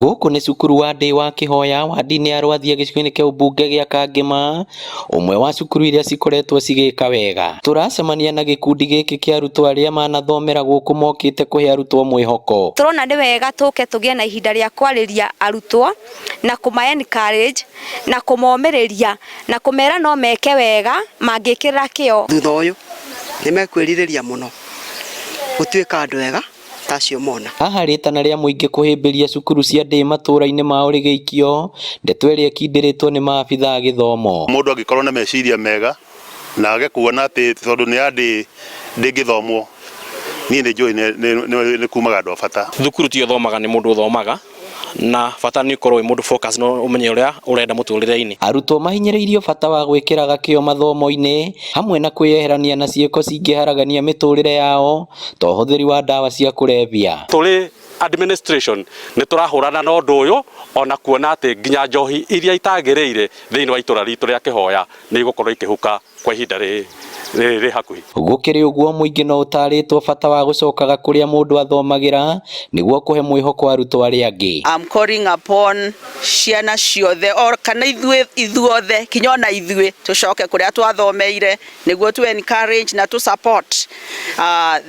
Gũkũ nĩ cukuru wa Ndĩ wa Kĩhoya wadi-inĩ ya Rwathia gĩcigo-inĩ kĩa ũmbunge gĩa Kangema, ũmwe wa cukuru iria cikoretwo cigĩka wega. Tũracemania na gĩkundi gĩkĩ kĩa arutwo arĩa manathomera gũkũ mokĩte kũhe arutwo mwĩhoko. Tũrona nĩ wega tũke tũgĩe na ihinda rĩa kwarĩria arutwo na kũma encourage na kũmomĩrĩria na kũmera no meke wega mangĩkĩrĩra kĩo. Thutha ũyũ nĩ mekwĩrirĩria mũno gũtuĩka andũ ega ta acio mona. Haha rĩtana rĩa mũingĩ kũhĩmbĩria cukuru cia ndĩ matũra-inĩ mao rĩgĩikio, ndeto ĩrĩa ĩkindĩrĩtwo nĩ maabithaa a gĩthomo. Mũndũ angĩkorwo na meciria mega na age kuona atĩ tondũ nĩ ya ndĩ ndĩngĩthomwo, niĩ nĩ njũĩ nĩ kumaga andũ a bata. Thukuru ti ũthomaga nĩ mũndũ ũthomaga na bata nĩ ũkorwo wĩ mũndũ focus na ũmenye ũrĩa ũrenda mũtũrĩre-inĩ. Arutwo mahinyĩrĩirio bata wa gwĩkĩraga kĩo mathomo-inĩ hamwe na kwĩyeherania na ciĩko cingĩharagania mĩtũrĩre yao ta ũhũthĩri wa ndawa cia kũrebia. Tũrĩ administration nĩ tũrahũrana na ũndũ ũyũ ona kuona atĩ nginya njohi iria itagĩrĩire thĩinĩ wa itũra ritũ rĩa Kĩhoya nĩ igũkorwo ikĩhuka kwa ihinda rĩ hakuhĩ. Gũkĩrĩ ũguo mũingĩ no ũtarĩtwo bata wa gũcokaga kũrĩa mũndũ athomagĩra nĩguo kũhe mwĩhoko arutwo arĩa angĩ. I'm calling upon ciana ciothe or kana ithuĩ ithuothe kinya ona ithuĩ tũcoke kũrĩa twathomeire nĩguo tu encourage na tu support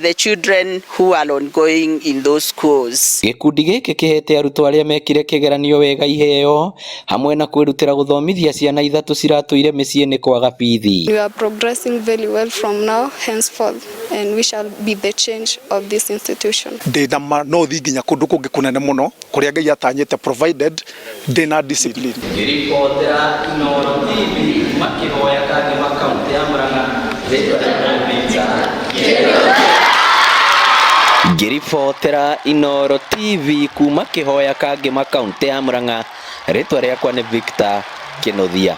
the children who are ongoing in those schools. Gĩkundi gĩkĩ kĩhete arutwo arĩa mekire kĩgeranio wega iheo hamwe na kwĩrutĩra gũthomithia ciana ithatũ ciratũire mĩciĩ-inĩ kwaga bithi. We are progressing very well from now henceforth, and we shall be the change of this institution. Ndĩ na ma no thiĩ nginya kũndũ kũngĩ kũnene mũno kũrĩa Ngai atanyĩte, provided ndĩ na discipline. Ngĩribotera Inooro TV kuma Kĩhoya Kangema kaũntĩ ya Murang'a, rĩtwa rĩakwa nĩ Victor. Ngĩribotera Inooro TV kuma Kĩhoya Kangema kaũntĩ ya Murang'a, rĩtwa rĩakwa nĩ Victor Kĩnuthia.